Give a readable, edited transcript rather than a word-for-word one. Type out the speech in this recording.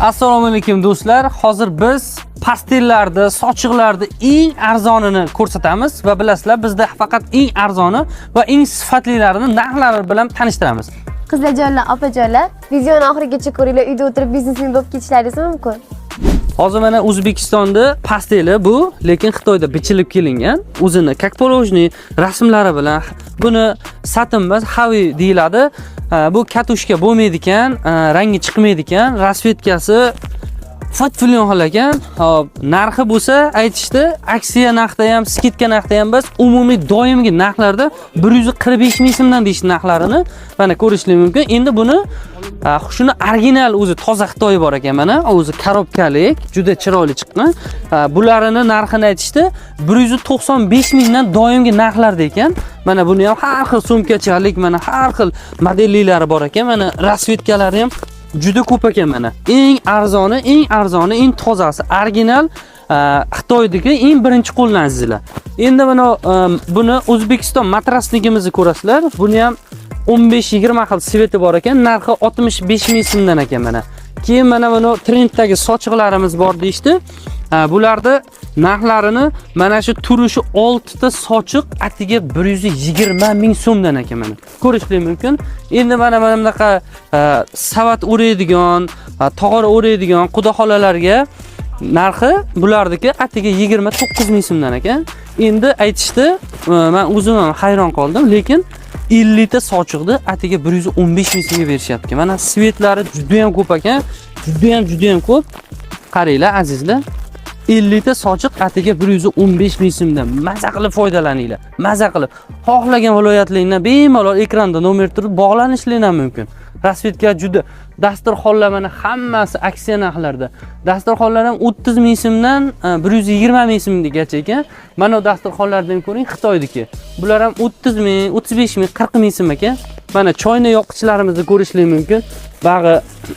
Assalomu alaykum, do'stlar. Hozir biz pastellarni, sochiqlarni eng arzonini ko'rsatamiz va bilasizlar, bizda faqat eng arzoni va eng sifatlilarini narxlari bilan tanishtiramiz. Qizlarjonlar, opajonlar, videoni oxirigacha ko'ringlar, uyda o'tirib biznesmen bo'lib ketishlaringiz mumkin. Hozir mana O'zbekistonda pasteli bu, lekin Xitoyda bichilib kelingan. O'zini как положено rasmlari bilan. Buni satin emas, havi deyiladi. Ha, bu катушка bo'lmaydi ekan, rangi chiqmaydi ekan, расцветка si fatfilyon xil ekan. Hop, narxi bo'lsa, aytishdi, aksiya narxda ham, скидка narxda ham emas, umumiy doimgi narxlarda 145 ming so'mdan deyishdi narxlarini. Mana, ko'rishlik mumkin. Endi buni shuni original o'zi toza Xitoy bor ekan mana, o'zi коробка lik, juda chiroyli chiqqan. Bularini narxini aytishdi, 195 mingdan doimgi narxlarda ekan. Mana buni ham har xil sumkachalik, mana har xil modellilari bor ekan. Mana расцветка lari ham juda ko'p ekan mana. Eng arzoni, eng arzoni, eng tozasi, original Xitoydagi eng birinchi qo'ldan, azizlar. Endi mana buni O'zbekiston матрасник imizni ko'rasizlar. Buni ham 15-20 xil цвет i bor ekan. Narxi 65 ming so'mdan ekan mana. Keyin mana buni trenddagi sochiqlarimiz bor deyishdi. Bularni narxlarini mana shu turishi 6 ta sochiq atiga 120 ming so'mdan ekan mana. Ko'rishlik mumkin. Endi mana bunaqa savat o'raydigan, tog'ora o'raydigan quda xolalarga narxi bularniki atiga 29 ming so'mdan ekan. Endi aytishdi, men o'zim ham hayron qoldim, lekin 50 ta sochiqni atiga 115 ming so'mga berishyapti. Mana цвет lari juda ham ko'p ekan, juda ham, juda ham ko'p. Qaranglar, azizlar. 50 ta sochiq atiga 115 ming so'mdan, maza qilib foydalaninglar. Maza qilib. Xohlagan viloyatlardan bemalol ekranda nomer turib bog'lanishlar ham mumkin. Расцветка juda, dasturxonlar mana hammasi aksiya narxlarda. Dasturxonlar ham 30 ming so'mdan 120 ming so'mgacha ekan. Mana bu dasturxonlarni ham ko'ring, Xitoyniki. Bular ham 30 ming, 35 ming, 40 ming so'm ekan. Mana choyna yoqqichlarimizni ko'rishlik mumkin. Bag'i